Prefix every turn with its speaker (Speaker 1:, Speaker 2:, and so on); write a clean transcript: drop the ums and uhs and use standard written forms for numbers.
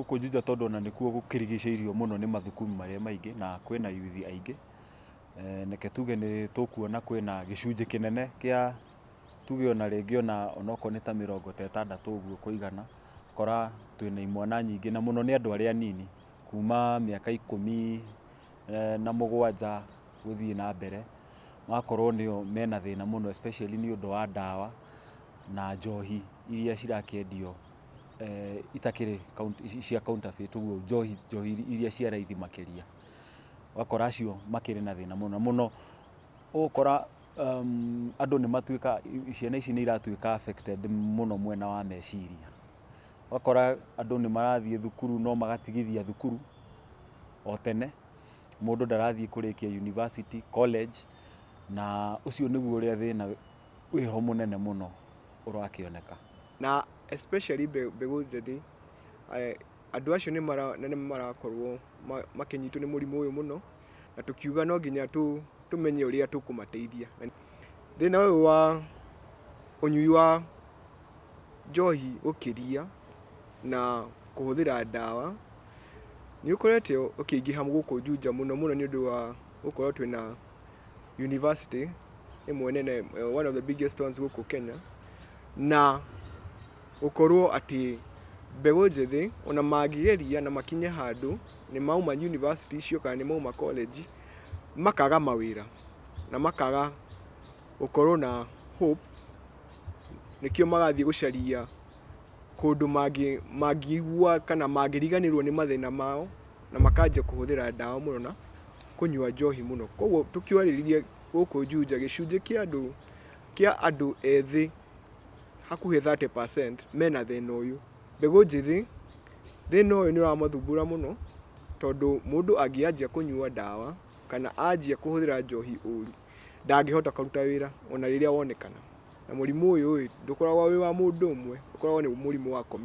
Speaker 1: Gũkũ Juja tondũ ona nĩkuo gũkĩrigicĩirio mũno nĩ mathukuru marĩa maingĩ na kwĩna yuthi aingĩ, reke tuge nĩ tũkuona kwĩna gĩcunjĩ kĩnene kĩa tuge ona rĩngĩ ona onokorwo nĩ ta 60 ũguo kwa igana, ũgakora twĩna imwana nyingĩ na mũno nĩ andũ arĩa anini kuma mĩaka 17 gũthiĩ na mbere, magakorwo nĩo mena thĩna mũno especially nĩ ũndũ wa ndawa na njohi iria cirakĩendio itakĩrĩ cia counterfeit, ũguo njohi njohi iria cia raithi makĩria. Ũgakora acio makĩrĩ na thĩna mũno mũno. Ũgũkora andũ nĩ matuĩka, ciana ici nĩ iratuĩka affected mũno mwena wa meciria. Ũgakora andũ nĩ marathiĩ thukuru no magatigithia thukuru o tene, mũndũ ndarathiĩ kũrĩkia university, college, na ũcio nĩguo ũrĩa thĩna wĩho mũnene mũno ũrakĩoneka.
Speaker 2: Na especially mbegũ njĩthĩ, andũ acio nĩ marakorwo makĩnyitwo nĩ mũrimũ ũyũ mũno, na tũkiuga no nginya tũmenye ũrĩa tũkũmateithia. Thĩna ũyũ wa ũnyui wa njohi gũkĩria na kũhũthĩra ndawa nĩ ũkoretwo ũkĩingĩha gũkũ Juja mũno mũno nĩ ũndũ wa gũkorwo twĩna university ĩmwe nene, one of the biggest ones gũkũ Kenya, na gũkorwo atĩ mbegũ njĩthĩ ona mangĩgeria na makinye handũ nĩ mauma university icio kana nĩ mauma college, makaga mawĩra na makaga gũkorwo na hope, nĩkĩo magathiĩ gũcaria kũndũ mangĩigua kana mangĩriganĩrwo nĩ mathĩna mao na makanjia kũhũthĩra ndawa mũno na kũnyua njohi mũno. Koguo tũkĩarĩrĩria gũkũ Juja gĩcunjĩ kĩa andũ ethĩ hakuhĩ 30% mena thĩna ũyũ. Mbegũ njĩthĩ thĩna ũyũ nĩ ũramathumbũra mũno tondũ mũndũ angĩanjia kũnyua ndawa kana anjia kũhũthĩra njohi ũru ndangĩhota kũruta wĩra ona rĩrĩa wonekana. Na mũrimũ ũyũ ĩ ndũkoragwo wĩ wa mũndũ ũmwe, ũkoragwo nĩ mũrimũ wa.